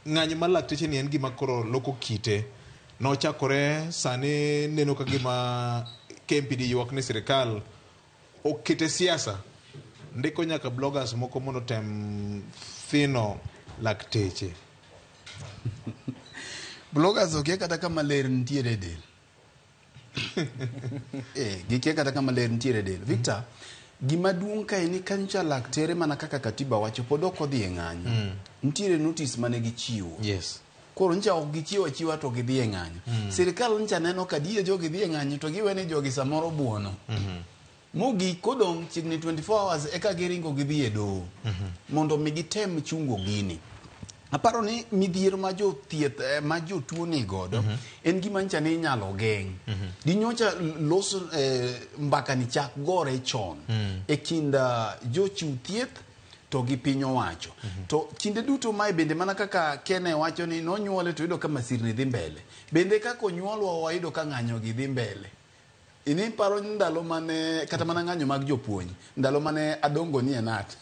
Ng'anyo mar lakteche ni en gima koro loko kite. Nochakore sani neno ka gima KMPD ywak ni sirikal okete siasa. Ndiko nyaka bloggers moko mondo otem thino lakteche. Bloggers okia kata kama ler nitiere e del. Eh, gikia kata kama ler nitiere e del. Victor, gima duong' kae ni kanyocha laktere mana kaka katiba wacho pod ok odhi e ng'anyo. Nitiere notice mane gichiwo. Yes. Koro ncha ok gichiwo achiwa to gidhi e ng'anyo. Sirikal ncha neno ka diye jogi dhi e ng'anyo to giwene jogi samoro buono. Mogik kodong' chiegni 24 hours eka giringo gidhi e doho mondo mi gitem chungo gini. Aparo ni midhiero ma jothieth eh, ma jotuo ni godo en gima ncha ni inyalo geng'. Dinyocha los eh, mbaka ni chak gore chon e kind ah, jochiw thieth to gi piny owacho. To kinde duto mae bende mana kaka Kene wacho ni nonyuole to yudo ka masirni dhi mbele. Bende kaka onyuolwa wayudo ka ng'anyo gi dhi mbele. Ini paro ndalo mane kata mana ng'anyo mag jopuonj ndalo mane adongo ni e nat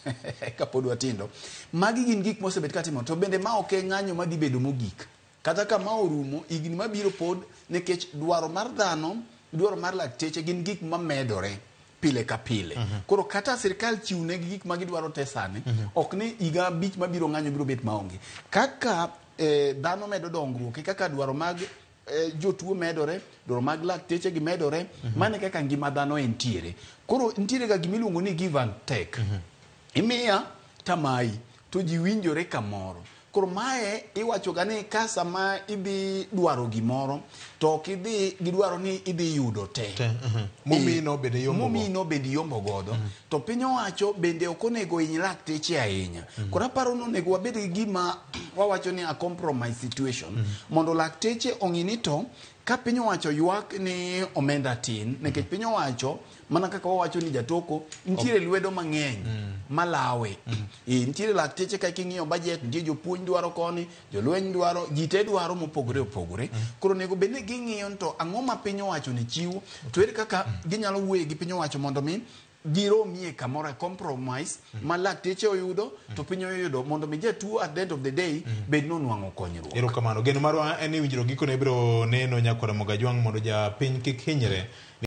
kapod watindo. Magi gin gik mosebet katimo to bende ma ok e ng'anyo madhi bedo mogik. Kata ka ma orumo higni mabiro pod nikech dwaro mar dhano, dwaro mar lakteche gin gik mamedore pile ka pile. Koro kata sirkal chiwnegi gik ma gidwaro te sani, ok ni higa abich mabiro ng'anyo biro bet maonge. Kaka eh, dhano medo dongruok e kaka dwaro mag eh, jotuo medore, dwaro mag lakteche gi medore, mano e kaka ngima dhano entiere. Koro nitiere ga gima iluongo ni give and take. Imiya tamayi to ji winjore kamoro. Koro mae iwacho ga ni ka sama idhi dwaro gimoro to ok idhi gidwaro ni idhi yudo te. Te, mhm. Momino bende iyombo go. Momino bende iyombo godo. To piny owacho bende ok onego hiny lakteche ahinya. Koro aparo ni onego wabed gi gima wawacho ni a compromise situation mondo lakteche ong'i ni to ka piny owacho ywak ni omenda tin nikech piny owacho mana kaka wawacho ni jatoko nitiere lwedo mang'eny malawe. Eh, nitiere lakteche ka king'iyo budget nitie jopuonj dwaro koni jolweny dwaro ji te dwaro mopogore opogore. Koro onego bed ni ging'iyo ni to ang'o ma piny owacho ni chiwo to ere kaka ginyalo wuoye gi piny owacho mondo mi giromie kamoro e compromise ma lakteche oyudo to piny oyudo mondo mi jatuo at the end of the day bed ni onwang'o konyruok. Erokamano. Geno marwa en ni winjruok gikone biro neno nyakwar Ramogi Ajwang' mondo japiny kik hinyre.